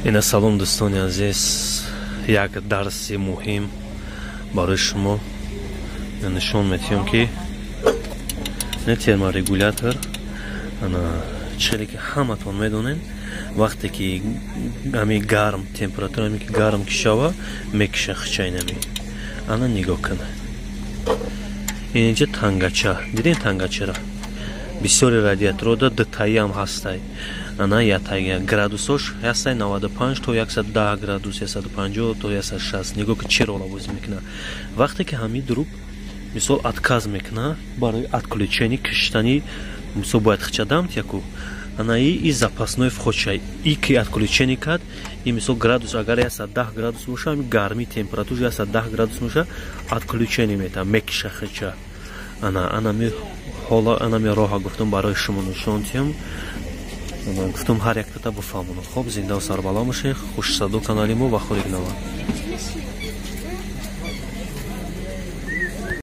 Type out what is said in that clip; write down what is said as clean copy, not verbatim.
Ина, салом, дӯстони азиз. Як дарси муҳим барои шумо нишон метиҳам, ки терморегулятор челе, ки ҳаматон медонем, вақте ки ами гарм, температура ами ки гарм ки шава, мекиша хичайнами. Ана, нигоҳ кана, инҷа тангача дидем. Тангачара бисёри радиаторода дутаиам ҳастай, ана ятага градусош ҳастай, 95 то 110 градус, 150 то 160. Нигоҳ, ки чӣ рола бозӣ мекунад, вақте ки ҳамин друг, мисол, отказ мекуна. Барои отключение киштани, мисол, бояд хичадам яку ана и запасной вход шай. И ки отключение кард, и, мисол, градус агар 110 градус боша, ами гармии температура 110 градус боша, отключение мета, мекиша хича. Ана анами ҳола, анами роҳа гуфтам, барои шумо нишон тиҳам. Гуфтам, ҳар яктата бифаҳмонам. Хоб, зиндаву сарбаланд бошед. Хушсадо канали мо ва Хорик Нава.